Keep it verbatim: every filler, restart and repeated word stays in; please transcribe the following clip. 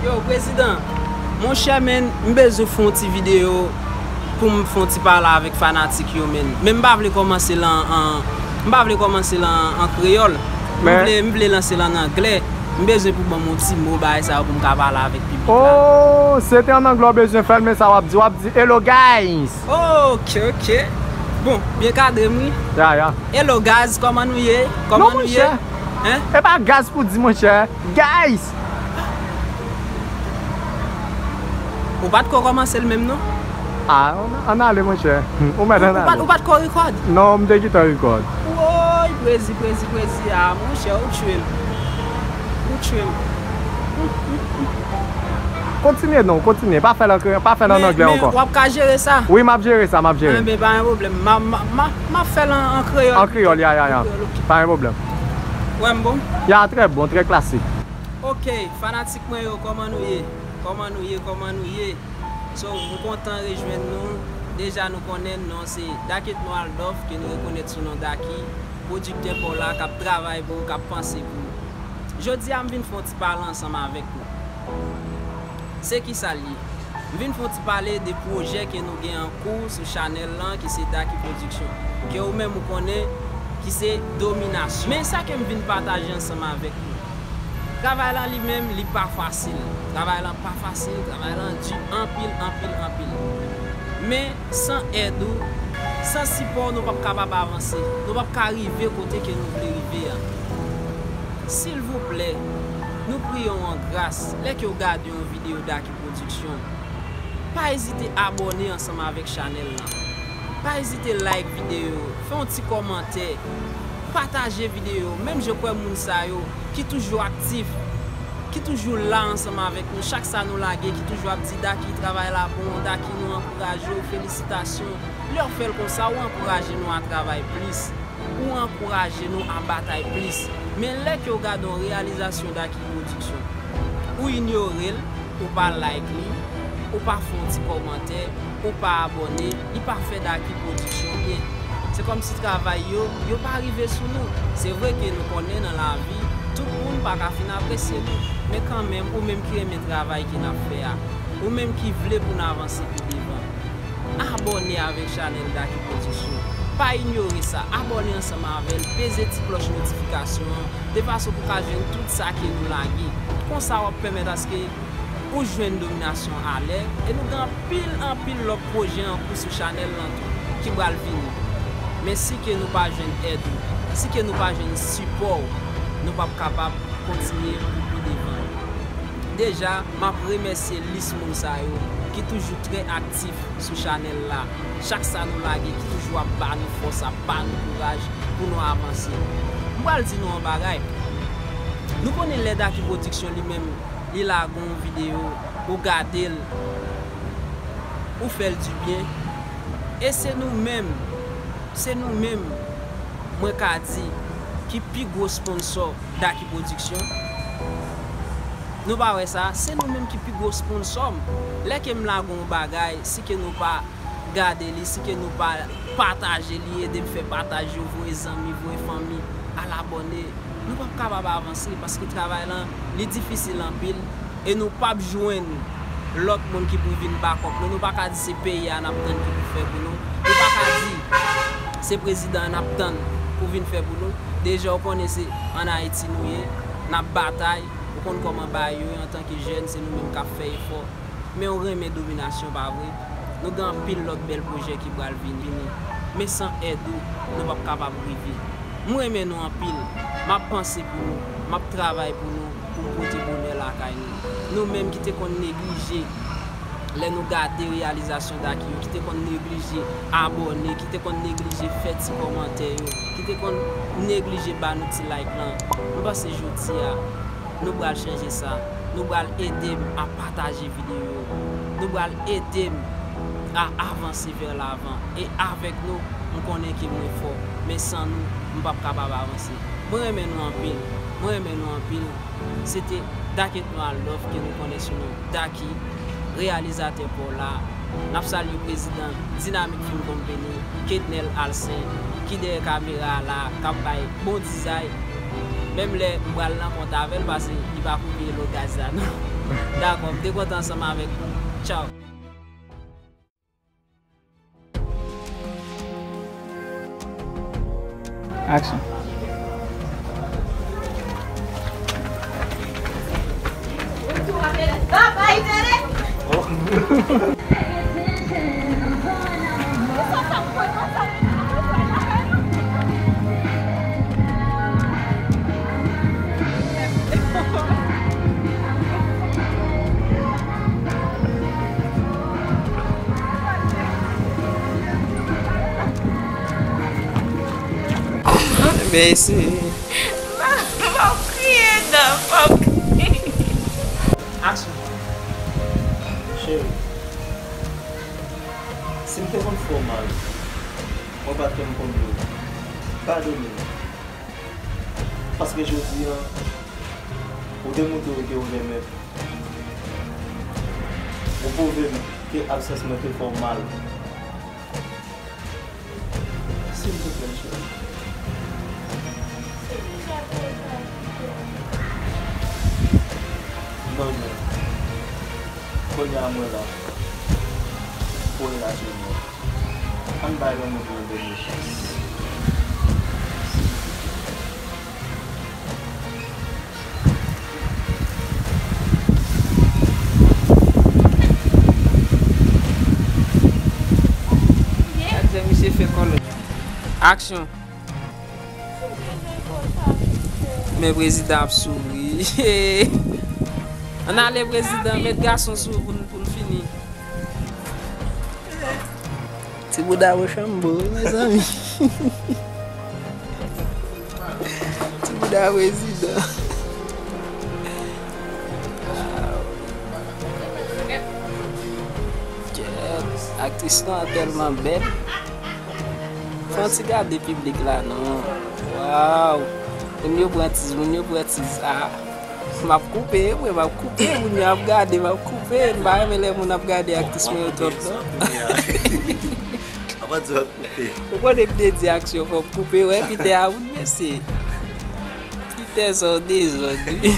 Yo, prezidan, monchè, men, m bezwen fè yon ti videyo pou m fè yon ti pale avèk fanatik yo, men. Men m pa vle kòmanse l an, an, m pa vle kòmanse l an, an kreyòl. M vle, m vle lanse l an anglè. M bezwen pou ban m yon ti mo bagay sa yo pou m ka pale avèk piblik la. Oh, se te an anglè w bezwen fè l, men sa w ap di, w ap di, "Hello, guys." Oh, ok, ok. Bon, byen kadre m, wi. Ya, ya. "Hello, guys, kòman nou ye? Kòman nou ye?" Hein? E pa gaz pou di, monchè. Guys! Ou pa t ko kòmanse l menm, non? Ah, ann, ann ale, monchè. Ou mèt ann ale. Ou pa t ko record? Non, m te gentan record. Woy, prezi, prezi, prezi. Ah, monchè, ou tchwe m. Ou tchwe m. Kontinye non, kontinye. Pa fè l an kre-, pa fè l an anglè ankò. Men w ap ka jere sa? Wi, m ap jere sa, m ap jere. Enben, pa gen pwoblèm. M a, m a, m a, m ap fè l an, an kreyòl. An kreyòl, ya, ya, ya. An kreyòl, ok. Pa gen pwoblèm. Wè m bon? Ya, trè bon, trè klasik. Ok, fanatik mwen yo, kòman nou ye? Kòman nou ye? Kòman nou ye? So, m kontan rejwenn nou. Deja nou konnen non se Dakit Noaldorf ke nou rekonèt sou non Daki, pwodiktè pa w la k ap travay pou ou, k ap panse pou ou. Jodi a m vin fè yon ti pale ansanm avèk nou. Se kisa l ye? M vin fè yon ti pale de pwojè ke nou gen an kou sou chanèl lan, ki se Daki Production, ke ou menm ou konnen ki se Dominasyon. Men sa ke m vin pataje ansanm avèk nou. Travay la li menm, li pa fasil. Travay lan pa fasil, travay lan di anpil, anpil, anpil. Men, san èd ou, san sipò w, nou p ap kapab avanse. Nou p ap ka rive kote ke nou vle rive a. Silvouplè, nou priye w an gras, lè ke w gade yon videyo Daki Production, pa ezite abòne ansanm avèk chanèl lan. Pa ezite like videyo, fè yon ti kòmantè, pataje videyo, menm jan kwè moun sa yo ki toujou aktif, ki toujou la ansanm avèk nou, chak sa nou lage, ki toujou ap di, "Daki, travay la bon, Daki, nou ankouraje w, felisitasyon." Lè w fè l konsa, ou ankouraje nou a travay plis, ou ankouraje nou a batay plis. Men lè ke w gade yon reyalizasyon Daki Production, ou inyore l, ou pa like li, ou pa fè yon ti kòmantè, ou pa abòne, li pa fè Daki Production byen. Se kòmsi travay yo, yo pa rive sou nou. Se vre ke nou konnen nan lavi, tout moun pa ka fin apresye nou. Men kanmenm, ou menm ki renmen travay ke n ap fè a, ou menm ki vle pou n avanse pi devan, abòne avèk chanèl Daki Production. Pa inyore sa, abòne ansanm avè l, peze ti klòch notifikasyon an, de fason pou w ka jwenn tout sa ke nou lage. Konsa, w ap pèmèt aske ou jwenn Dominasyon alè, e nou gen anpil, anpil lòt pwojè an kou sou chanèl lan tou, ki pral vini. Men si ke nou pa jwenn èd ou, si ke nou pa jwenn sipò w, nou p ap kapab kontinye pou pi devan. Deja, m ap remèsye lis moun sa yo ki toujou trè aktif sou chanèl la. Chak sa nou lage ki toujou ap ba nou fòs, ap ba nou kouraj pou nou avanse. M pral di nou yon bagay. Nou konnen lè Daki Production li menm, li lage yon videyo, ou gade l, ou fè l dibyen. E se nou menm, se nou menm, mwen ka di, ki pi gwo sponsò Daki Production. Nou pa wè sa, se nou menm ki pi gwo sponsò m. Lè ke m lage yon bagay, si ke nou pa gade li, si ke nou pa pataje li, ede m fè pataj yo, voye zanmi, voye fanmi, al abòne, nou p ap kapab avanse paske travay lan, li difisil anpil e nou p ap jwenn lòt moun ki pou vin bakòp nou. Nou pa ka di se peyi a n ap tann ki pou fè pou nou. Nou pa ka di se prezidan an n ap tann pou vin fè pou nou. Deja, w konnen se ann Ayiti nou ye, n ap batay. Ou konn kòman bagay yo ye antanke jèn, se nou menm k ap fè efò. Men w renmen Dominasyon, pa vre? Nou gen anpil lòt bèl pwojè ki pral vini. Men san èd ou, nou p ap kapab rive. M renmen nou anpil. M ap panse pou nou. M ap travay pou nou, pou m pote bonè lakay nou. Nou menm ki te konn neglije lè nou gade reyalizasyon Daki yo, ki te konn neglije abòne, ki te konn neglije fè ti kòmantè yo, ki te konn neglije ba nou ti like lan. M panse jodi a, nou pral chanje sa. Nou pral ede m a pataje videyo yo. Nou pral ede m a avanse vè lavan. E avèk nou, m konnen ke mwen fò. Men san nou, m p ap kapab avanse. Mwen renmen nou anpil. Mwen renmen nou anpil. Se te Dakit Noaldorf ke nou konnen sou non Daki, reyalizatè pa w la. N ap salye prezidan Dynamic Film Company, Ketnel Alcin, ki dèyè kamera a la, k ap bay bon dizay. Menm lè m pral nan kont avè l, paske li pa pou peye lo gaz la, non. Dakò, m te kontan ansanm avèk ou. Tchaw. Aksyon. Mèsi. M ap kriye, non, m ap kriye. Aksyon. Cheri, si m te konn fè w mal, mwen pa t konn konn yo. Padone m. Paske jodi a, ou demontre w ke w renmen m. Ou pwouve m ke absans mwen te fè w mal. Silvouplè, cheri. Non, non. Kounye a mwen la pou relasyon nou. Ann bay lanmou nou yon dènye chans. Gad jan misye fè kòlè. Aksyon. Men prezidan ap souri. Ann ale prezidan, met gason sou pou n, pou n fini. Ti bouda Rochambeau, wi, mezanmi. Ti bouda prezidan. Kèt, aktris lan tèlman bèl. Fè yon ti gade piblik la, non. Waw. Moun yo pran tiz, moun yo pran tiz. Ah. M ap koupe, wi, m ap koupe. Moun yo ap gade, m ap koupe. M pa renmen lè moun ap gade aktris mwen yo twòp, non. Avan di w ap koupe. Ou konnen m te di aksyon fò m koupe, wè, Pitè a moun mesye. Pitè sa w dezòd, wi.